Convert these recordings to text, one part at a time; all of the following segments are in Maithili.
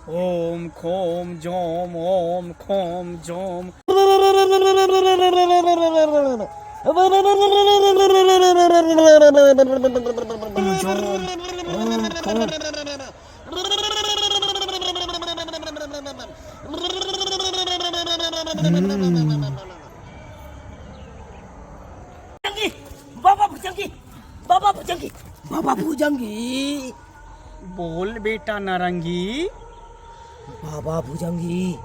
ओम खोम जोम ओम खोम जोम। जोम ओम खोम। बाबा भुजंगी, बाबा भुजंगी, बाबा भुजंगी। बोल बेटा नारंगी। बाबा भुजंगी,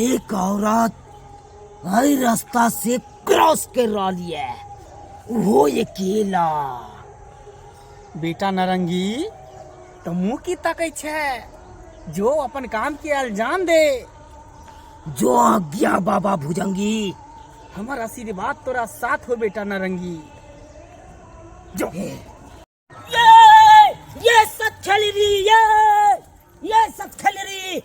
एक औरत हर रास्ता से क्रॉस कर रही है, वो अकेला। बेटा नारंगी, तो मुँह की तकै छै, जो अपन काम के अंजाम दे। जो आज्ञा बाबा भुजंगी। हमर आशीर्वाद तोरा साथ हो बेटा नारंगी। जो ये सत खेलरी, ये सत खेलरी।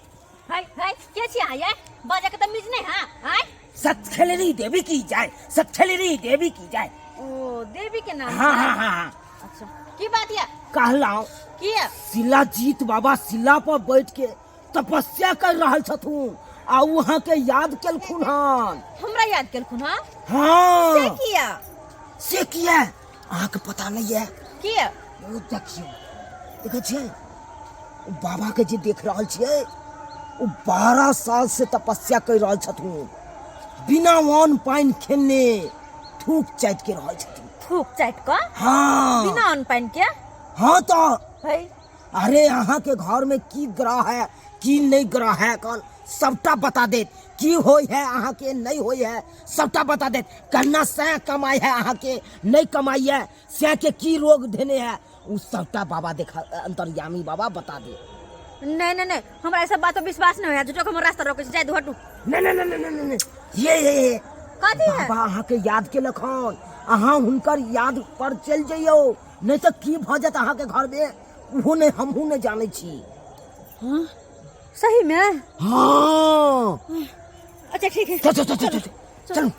हाय हाय, के छी अहाँ ये? बाजा के तमीज नहीं? हाँ हाय। सत खेलरी देवी की जाय, सत खेलरी देवी की जाय। ओ देवी के नाम? हाँ हाँ हाँ हाँ। अच्छा, की बात या? कहलाओ। की या? शिलाजीत बाबा शिला पर बैठ के तपस्या कर रहल छथुन आ वहाँ के याद केलखुन हन। हमरा याद केलखुन? हाँ। हाँ। से किया? से किया अहाँ के पता नहीं है? किया? ओ देखियौ, देखै छियै ओ बाबा के जे देख रहल छियै, ओ 12 साल से तपस्या कर रहल छथुन, बिना अन्न पानि खेने थूक चाटि के रहल छथिन। थूक चाटि कऽ? हाँ। बिना अन्न पानि के? हाँ तऽ। है। अरे अहाँ के घर में की ग्रह है, की नहीं ग्रह है, कौन सबटा बता देत। की होय है अहाँ के, नहीं होय है, सबटा बता देत। कन्ना सै कमाई है अहाँ के, नहीं कमाई है, सै के की रोग धेने है, उ सबटा बाबा देखा, अंतर्यामी बाबा बता दे। नहीं नहीं नहीं, हमरा ऐसा बात पर विश्वास नहीं होया। झूठो के हमर रास्ता रोकै छै, जाय दू, हटू। नहीं नहीं नहीं नहीं नहीं, ये कथी है? बाबा अहाँ के याद केलक हन, अहाँ हुनकर याद पर चलि जइयौ, नहीं तऽ की भऽ जायत अहाँ के घर में ओहो नहीं हमहूँ नहीं जानै छी। हाँ सही में? हाँ। अच्छा ठीक है। चल चल चल चल चल चलू।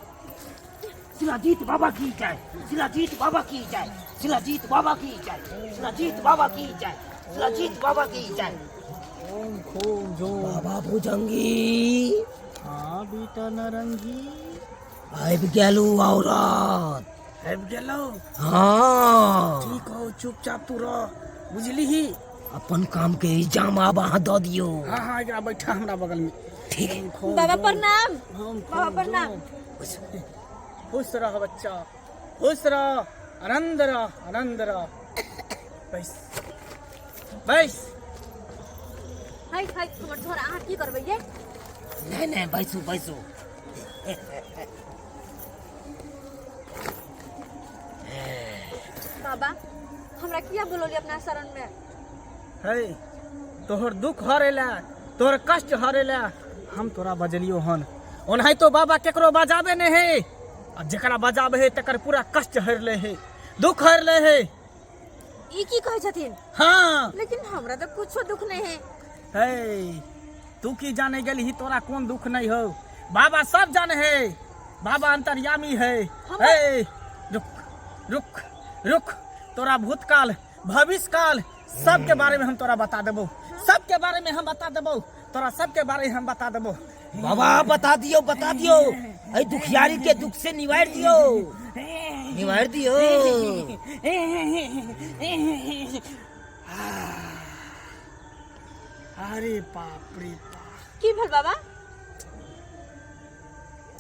शिलाजीत बाबा की जय, शिलाजीत बाबा की जय, शिलाजीत बाबा की जय, शिलाजीत बाबा की जय, शिलाजीत बाबा की जय। ओम खोम जोम। बाबा भुजंगी। हाँ बेटा नारंगी। आबि गेलू औरत। आबि गेलौ? हाँ। ठीक हो, चुपचाप तू रह, बुझली ही? अपन काम के इल्जाम आब अहाँ दऽ दियौ। हाँ हाँ, एकरा बैठा हमरा बगल में। ठीक है। खोम बाबा जोम। प्रणाम। हम बाबा खोम प्रणाम। जोम। खुश रह बच्चा, खुश रह, आनंद रह, आनंद रह। बैस बैस। हाय हाय, हमर झोरा, अहाँ की करबै ये? नहीं नहीं, बैसू बैसू। बाबा, हमरा किया बोलौली अपना शरण में? है, तोहर दुख हरेला, तोहर कष्ट हरेला हम तोरा बजलियो हन। ओनाहितो बाबा केकरो बजाबे नहीं है, आ जेकरा बजाबे है तकर पूरा कष्ट हर ले है, दुख हर ले है। ई की कहै छथिन? हाँ। लेकिन हमरा तो कुछो दुख नहीं है। है, तू की जाने गेलही तोरा कोन दुख नहीं हो? बाबा सब जाने है, बाबा अंतर्यामी है। है, रुक रुक रुक, तोरा भूतकाल भविष्यकाल सबके बारे में हम तोरा बता देबो, सबके बारे में हम बता देबो तोरा, सबके बारे में हम बता देबो। बाबा बता दियो, बता दियो, ऐ दुखियारी के दुख से निवार दियो, निवार दियो। अरे बाप रे बाप। की भेल बाबा?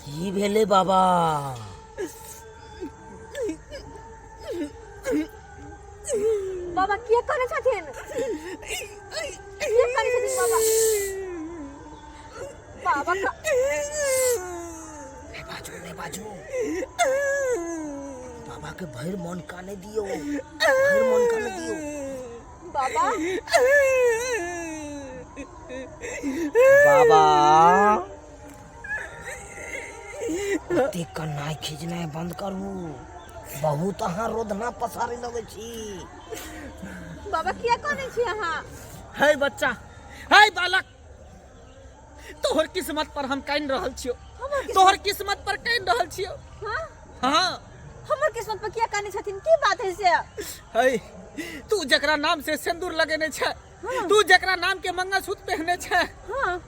की भेले बाबा? बाबा किया करै छथिन? किया करै छथिन बाबा? बाबा का नहीं बाजू, नहीं बाजू, बाबा के भरि मन काने दियो, भरि मन काने दियो। बाबा, बाबा ओते कन्नाइ खींचनाइ बंद करू, बहुत अहाँ रोदना पसारे लगै छी। बाबा किया करै छी अहाँ? है बच्चा, है बालक, तोहर किस्मत पर हम कानि रहल छियो। तोहर किस्मत पर कानि रहल छियो। हाँ? हाँ। हमर किस्मत पर किया कानै छथिन? की बात है से? है, तू जकरा नाम से सिंदूर लगेने छै, तू जकरा नाम के मंगलसूत्र पहने छे, हाँ।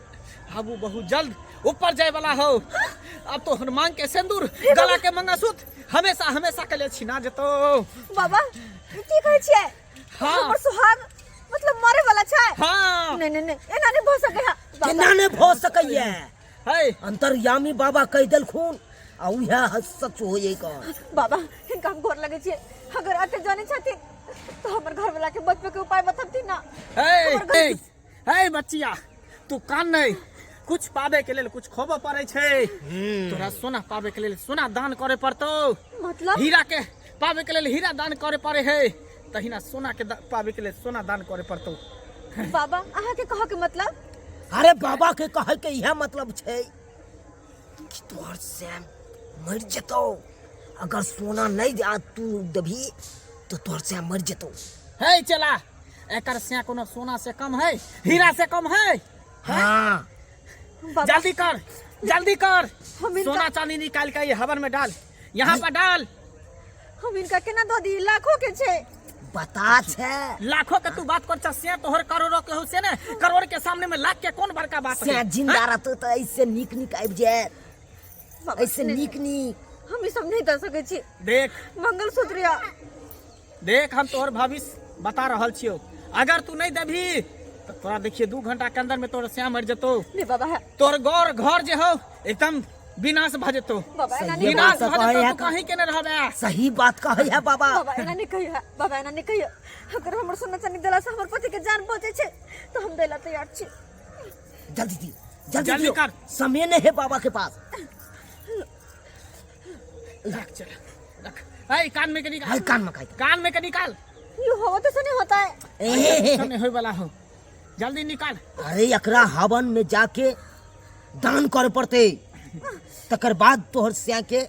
अब वो बहुत जल्द ऊपर जाए वाला हो। अब तो हनुमान के सिंदूर, गला के मंगलसूत्र हमेशा हमेशा के लिए छिना जतो। बाबा, ई की कहै छियै? हाँ। हमर सुहाग मतलब मरे वाला छै? हाँ। नहीं नहीं नहीं, एना नहीं भऽ सकै है बाबा। केना नहि भऽ सकैया? है। अंतर्यामी बाबा कहि देलखुन आ उएह सच होइए कऽ। बाबा, हिनका हम गोर लगै छियै। अगर एते जानै छथिन तऽ हमर घरवाला के बचबै के उपाय बतबथिन ना। है। हमर घर है है बच्चिया, तू कान नहीं। कुछ पाबे के लेल कुछ खोबऽ पड़ै छै। तोरा सोना पाबे के लेल सोना दान करे पड़तौ। मतलब? हीरा के पाबे के लेल हीरा दान करे पड़े है, तहिना सोना के पाबे के लेल सोना दान करे पड़तौ। बाबा, अहाँ के कहऽ के मतलब? अरे, बाबा के कहे के इएह मतलब छै कि तोहर सैम मरि जेतौ। अगर सोना नहीं आ तू देबही तो तोहर सैम मरि जेतौ। है चला, एकर से कोनो सोना से कम है, हीरा से कम है? हाँ। बाबा, जल्दी कर, जल्दी कर। हम इनका- सोना चांदी निकाल के ये हवन में डाल, यहाँ पर डाल। हम इनका केना दऽ दी? लाखों के छै। बता छै। लाखों के तू बात कर से तोहर करोड़ों के हो से ने, करोड़ के सामने में लाख के कौन बड़का बात से है? जिंदा रहतो तऽ ऐसे नीक नीक आबि जायत। बाबा, ऐसे नहीं, नीक नीक। हम ई सब नहीं दऽ सकै छी। देख। मंगलसूत्र या देख, हम तोहर भविष्य बता रहल छियौ। अगर तू नहीं देबही तो तोरा देखिए 2 घंटा के अंदर में तोहर श्याम मर जतो। नहीं बाबा, है। तोहर गौर घर जे हो एकदम विनाश भ जेतो। बाबा, एना सही नहीं। विनाश बात भ कहै जेतो। है। तू कहीं के नहीं रहबे। सही बात कहै है बाबा। बाबा, एना नहीं कहियो, बाबा, एना नहीं कहियो। अगर हमर सोना चांदी देला से हमर पति के जान बचे छै तो हम देला तैयार छी। जल्दी दी, जल्दी जल्दी दियो। कर। समय नहीं है बाबा के पास। रख, चल रख। ऐ, कान में के निकाल। हाय, कान में खाई। कान में के निकाल। यो हो तो सुने होता है। ए, नहीं होय वाला हो, जल्दी निकाल। अरे, एकरा हवन में जाके दान करे पड़ते, तकर बाद तोहर स्या के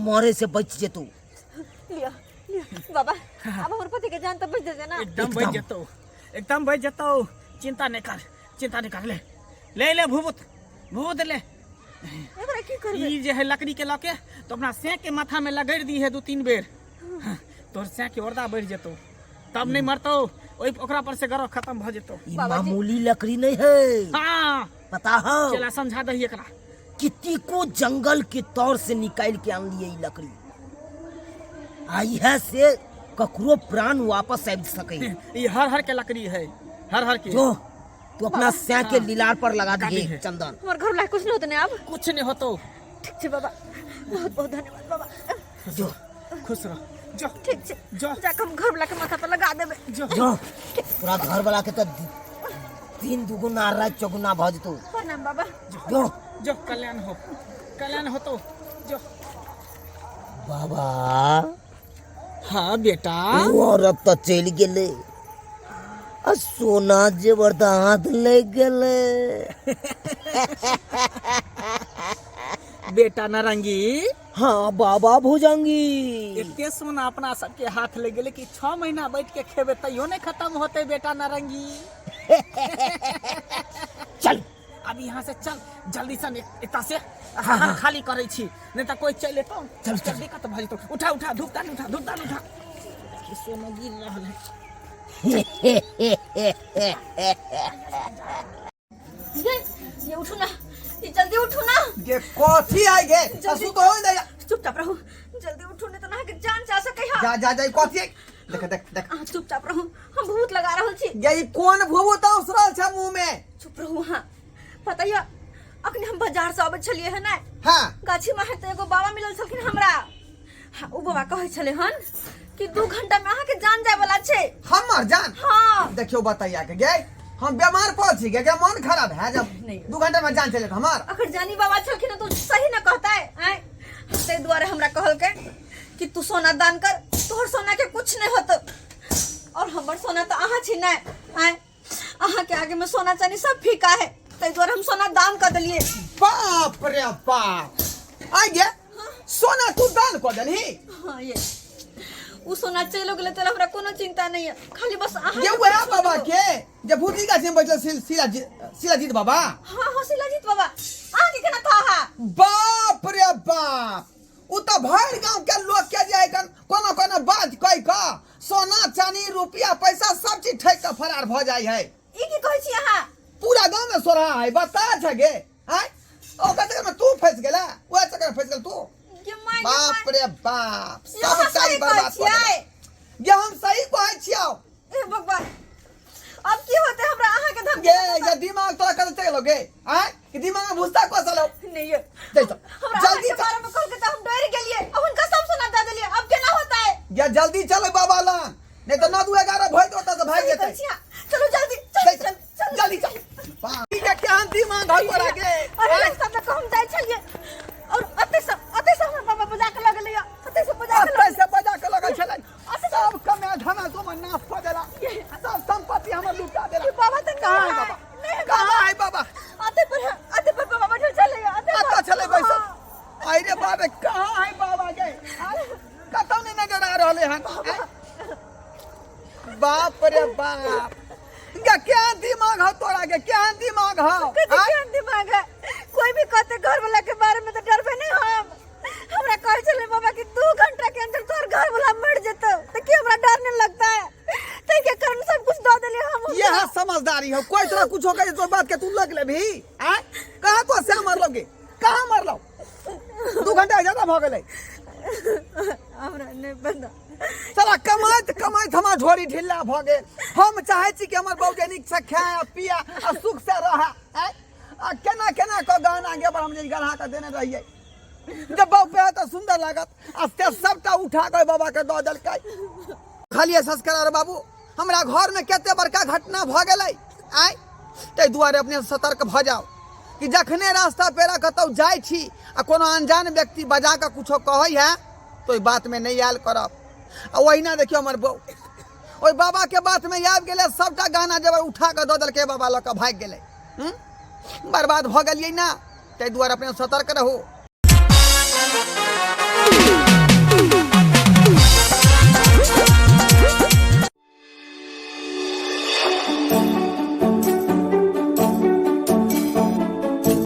मरे से बच जेतौ। लियो लियो बाबा, अब हमर पति के जान तो बच जेते ना? एकदम बच एकदम। जेतो, एकदम बच जेतो। चिंता नहीं कर, चिंता नहीं कर। ले ले ले, भूत भूत ले। एकरा की करबे? ई जे है लकड़ी के लके तो अपना सें के माथा में लगड़ दी है 2-3 बेर, तोहर सें के औरदा बढ़ जेतो, तब नहीं मरतो। ओइ ओकरा पर से गरह खत्म भ जेतो। ई बाबा जी। मामूली लकड़ी नहीं है। हाँ। पता हो? चला, समझा दही एकरा। कितनी को जंगल के तौर से निकाल के आनलिए ई लकड़ी। आई है से ककरो प्राण वापस आबि सके। ई हर हर के लकड़ी है, हर हर के। जो तू अपना स्या के लीलार पर लगा लगा दिए दिहे। चंदन। हमर घर ला कुछ नहीं होते ने अब? कुछ नहीं होतो। ठीक छै बाबा, बहुत बहुत धन्यवाद बाबा। जो। खुश रह, जो। ठीक छै। जो। जाके हम घर वाला के माथा पर लगा देबै। जो। जो, पूरा घर वाला के तो दिन दुगुना रात चौगुना भऽ जेतौ। प्रणाम बाबा। जो। जो, कल्याण हो, कल्याण हो तो जो। बाबा। हाँ बेटा। ओ औरत तऽ चलि गेलै आ सोना जेवर तऽ हाथ लागि गेलै। बेटा नारंगी। हाँ बाबा भुजंगी। एते सोना अपना सबके हाथ लग गेलै कि 6 महीना बैठ के खेबे तैयो नहीं खत्म होते, बेटा नारंगी। चल। अब यहाँ से चल जल्दी से, एता से हम खाली करै छी, नहीं तऽ कोई चलि एतौ। चल, चल। दिक्कत भऽ जेतौ। उठा उठा, धूपदान उठा, धूपदान उठा। देखी, सोना गिर रहल है। ये ये उठू ना, ये जल्दी उठू ना। गे, कथी आई गे? जल्दी। ससु तो हो जाए। चुपचाप रहू, जल्दी उठू, नहीं तो ना के जान जा सके है। जा जा जा, ई कथी आई? देख देख देख। अहाँ चुपचाप रहू, हम भूत लगा रहल छी। गे, ई कोन भूत उसरल छै मुंह में? चुप रहू। हाँ, पता ये अखने हम बाजार से अबै छलियै है ना, गाछी में है तो एगो बाबा मिलल छलखिन हमरा। हाँ, उ बाबा कहै छलै हन कि 2 घंटा में अहाँके जान जाय वाला छै। हमर जान? हाँ। देखियो, बताइया के गे, हम बीमार पड़ छी गे? गे, मन खराब है जब नहीं। 2 घंटा में जान चले हमर? अगर जानी बाबा छलखिन तो सही न कहता है आय। ताहि दुआरे हमरा कहलकै कि तू सोना दान कर, तोहर सोना के कुछ नहीं होत। और हमर सोना तो अहाँ छी ने आय, अहाँ के आगे में सोना चांदी सब फीका है। ताहि दुआरे हम सोना दान कर देलिए। बाप रे बाप! आई गे, सोना तू दान कऽ देलही? हाँ, ये उ सोना चलि गेलै तऽ हमरा कोनो चिंता नहीं है, खाली बस अहाँ ये के वह कुछ बाबा नहीं हो। के जे भूतनी गाछी में बैठल शिलाजीत बाबा? हाँ, शिलाजीत बाबा। अहाँ के केना था हा? बाप रे बाप, उ तऽ भरि गांव के लोग के जे एखन कोनो कोनो बात कहि कऽ सोना चानी रुपया पैसा सब चीज ठैक के फरार भ जाइ है। ई की कहै छी अहाँ? पूरा गांव में सोरहा है, बता छ गे। आय ओकर चक्कर में तू फंस गेला, ओह चक्कर में फंस गेल तू। गे my, गे बाप my. रे बाप, यौ, अहाँ सब सही टाइम कहै बर्बाद कऽ छियै। देलक। गे हम सही कहै छियौ। हे भगवान, अब की होते हमरा? अहाँ के धमकी गे देता? ये दिमाग तोरा कतऽ चलि गेलौ गे? आय कि दिमाग में भूस्ता कऽ नहीं ये चल चल, हमरा जल्दी जल्दी चल। बारे में कह के तो हम डर गेलिए, अब हुनका सब सुना दे देलिए, अब केना होता है? या जल्दी चल बाबा लग, नहीं तो 9 2 11 भय होता तो भाग सही जेतै। कहै छी अहाँ। चलू जल्दी, चल चल चल, जल्दी चल। बाप रे, केहन दिमाग हौ तोरा गे? अरे रास्ता तक हम जाइ छलिए और अते से हमर बाबा बजा के लगलिए, अते से बजा के अते से बजा के लगल छलै, सब कमाय धमा तुम नाश कऽ देला, सब संपत्ति हमर लुटा देला। ये बाबा तऽ कहाँ है नहीं बाबा? नहीं है। कहाँ है बाबा? अते पर है, अते पर बाबा बैठल छलै, अते पर। कतऽ छलै बैसल? आइ रे बाबे, कहाँ है बाबा गे? कतौ नहि नजर आ रहलै हन। बाप रे बाप, गे क्या दिमाग हौ तोरा गे? क्या दिमाग हौ? कथी आँय? केहन दिमाग है? कोई भी कहते घर वाला के बारे में तो डरबे नहीं हम। हमरा कहै छलै बाबा कि 2 घंटा के अंदर तोहर घर वाला मर जेतौ, तो की हमरा डर नहीं लगता है? तै के कारण सब कुछ दऽ देलियै हम हुनका। यह समझदारी हो? कोई तोरा कुछ हो गई तो बात के तू लग ले भी। आँय, कहाँ तो से मरलो गे? कहाँ मरलो? 2 घंटा ज्यादा भऽ गेलै। हमरा नहीं पता। साला कमाइत कमाइत हमर झोरी ढिल्ला भऽ गेल। हम चाहै छी कि हमर बहू के नीक से खाए आ पिए आ सुख से रहै। आँय, आ केना केना कऽ गहना गे पर हम जे गढ़ा कऽ देने रहियै, जब बहू पे तऽ सुन्दर लागत, आ से सबटा उठा कऽ बाबा के दऽ देलकै। खालिए संस्कार बाबू, हमरा घरमे कते बड़का घटना भऽ गेलै। आँय, ताहि दुआरे अपने सतर्क भऽ जाउ कि जखने रास्ता पेरा कतहु जाइ छी आ कोनो अनजान व्यक्ति बजा कऽ कुछो कहै है तऽ ओहि बातमे नहि आयल करब। आ ओहिना देखियौ, हमर बहू ओहि बाबाके बातमे आबि गेलै, सबटा गहना जेवर उठा कऽ दऽ देलकै, बाबा लऽ कऽ भागि गेलै। हूँ, बर्बाद भऽ गेलियै ने। ताहि दुआरे अपने सतर्क रहू।